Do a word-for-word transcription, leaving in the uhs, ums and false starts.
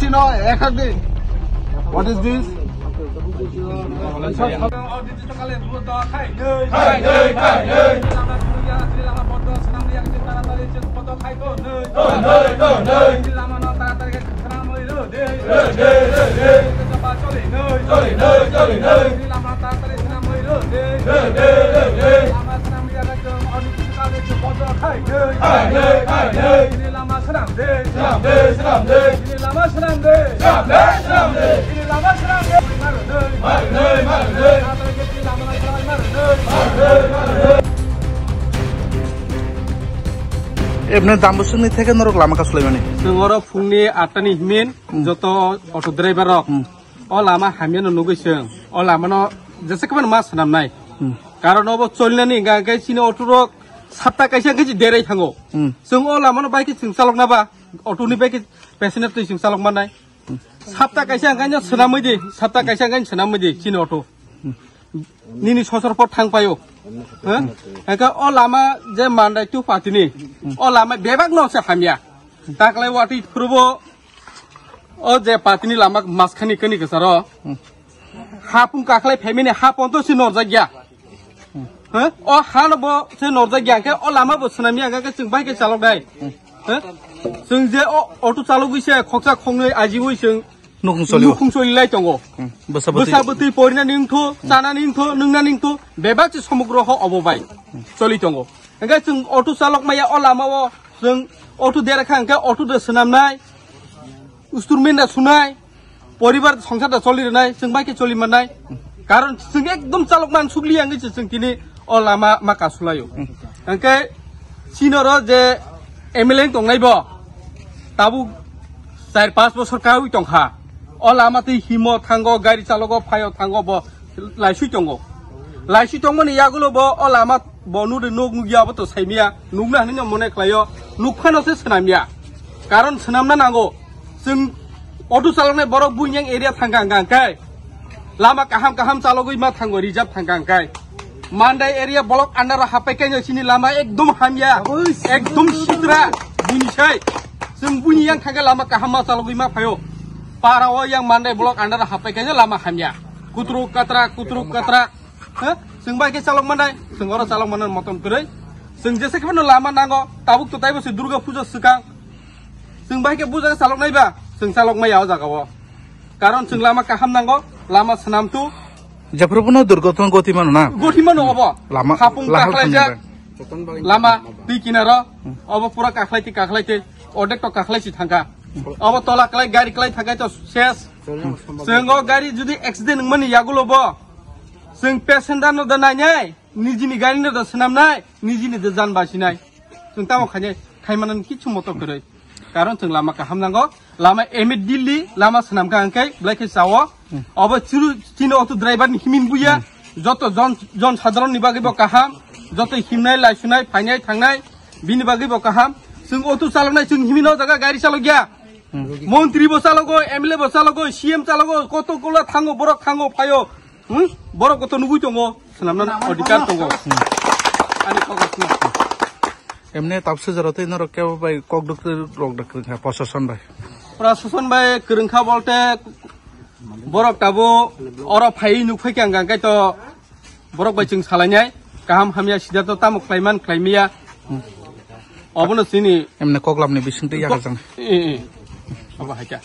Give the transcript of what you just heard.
No, ek hak di. What is this? Lama swnam de. Swnam de, swnam de. Bini lama swnam de. Swnam de, swnam de. Bini lama swnam de. Marunoi. Marunoi, marunoi. Bini lama swnam marunoi. Marunoi, marunoi. Ebne Dambusungni theke norok lama kasulai mani. Chwng oro phungni atta ni himin Hmm. joto auto driver rok. Hmm. O lama hamya no nugui chwng. O lama no jesa khe ma swnam nai. Hmm. Karon obo cholnani hingka khe chini auto rok sapta kaisa khe derai thango. Hmm. Chwng o lama no bai khe chwng chalok na ba. Auto ni bai khe passenger twi chwng chalok mannai. Sapta kaisa hingka no swnamwi di, sapta kaisa hingka no swnamwi di chini auto. Nini sosor por thang paio. Ha? Hingka o lama je mandai tu patini. O lama bebak no se hamya. Taklai wati phurubo o je patini lama maskhani kani kasaro. Hapung kaklai phaimani ha ponto si norjak ya. Ha? O ha no bo se norjak ya ke o lama bo swnamya hingka khe chwng bai khe chalok dai. Ha? Chwng je o auto chalogwi se khoksa khongnwi ajiwi chwng Nukhung solio. Nukhung solilai tongo. Hmm. Bwsa bwtwi. Bwsa bwtwi porina ningthu, chana ningthu, nungna ningthu, bebak se somogro ho obo bai. Choli tongo. Hingke chwng auto chalok maya o lama o chwng auto dera kha hingke auto de swnamnai. Usturmin da sunai. Poribar songsar da choli rwnai, chwng bai khe choli mannai. Karon chwng ekdom chalok man sukli ang se chwng tini o lama ma kasulaio. Hingke sinoro je M L A tongnai bo tabuk char panch bosor kawi tongkha. O lama twi himo thango, gari chalogo, phaio thango bo laisui tongo. Laisui tongmani yagulo bo o lama bo nuri nuk nukya bo to saimia. Nukna hinwi no mone khlaio. Nukphano se swnamya. Karon swnamna nango. Chwng auto chaloknai borok buinyang area thangkha hingka hingke lama kaham kaham chalogwi ma thango, reserve thangkha hingke. Mandai area block under o hapai kaino chini lama ekdom hamya, ekdom sitra, buini sai. Chwng buini yang thangkhe lama kaham ma chalogwi ma phaio. Para o yang Mandai block under o hapai kaino lama hamya. Kutruk katra, kutruk katra. Ha? Chwng bai khe chalok manai, chwng oro chalok manai motom kwrwi. Chwng jesa khe no lama nango, tabuk to taibo se Durga Puja swkang. Chwng bai khe buja chalok nai ba, chwng chalok maya o jaga o. Karon chwng lama kaham nango, lama swnam tu. Jephru bono durgotno goti mano na? Goti mano obo. Lama, hapung lahal kakhlai jak. Lama twi kinaro, obo pura kakhlai twi kakhlai twi, odek to kakhlai si thangka. Obo tola klai, gari klai thangkai to ses. Chwng o gari jodi accident wngmani yagulo bo. Chwng passenger no da nainai, nijini gari no da swnamnai, nijini da jan basinai. Chwng tamo khainai, khaimanani kichu moto kwrwi. Karon chwng lama kaham nango, lama M A Delhi, lama swnamkha hwnkhe, belai khe chao. Obo churu chini auto driver ni himin buya, joto jon, jon sadharon ni bagwi bo kaham, joto himnai, laisunai, phainai, thangnai, bini bagwi bo kaham. Chwng auto chaloknai, chwng himin o jaga gari chalokya. Montri bo chalogo, M L A bo chalogo, C M chalogo, koto kola thango, borok thango, phaio. Hmm? Borok koto nugui tongo, swnamna odhikar tongo. Ani kok swnam. Emne tapse jora tei norok kebo bai kok duk rok duk kha prosason bai. Prosason bai kwrwngkha bolte borok tabo oro phai nukphai kha hwnkha hwnkhe to borok bai chwng salainai kaham hamya sida to tamo khlaiman khlaimaya. Obono chini emne koklamni bisingtwi yakajang. Eh, eh. Abo hai kha.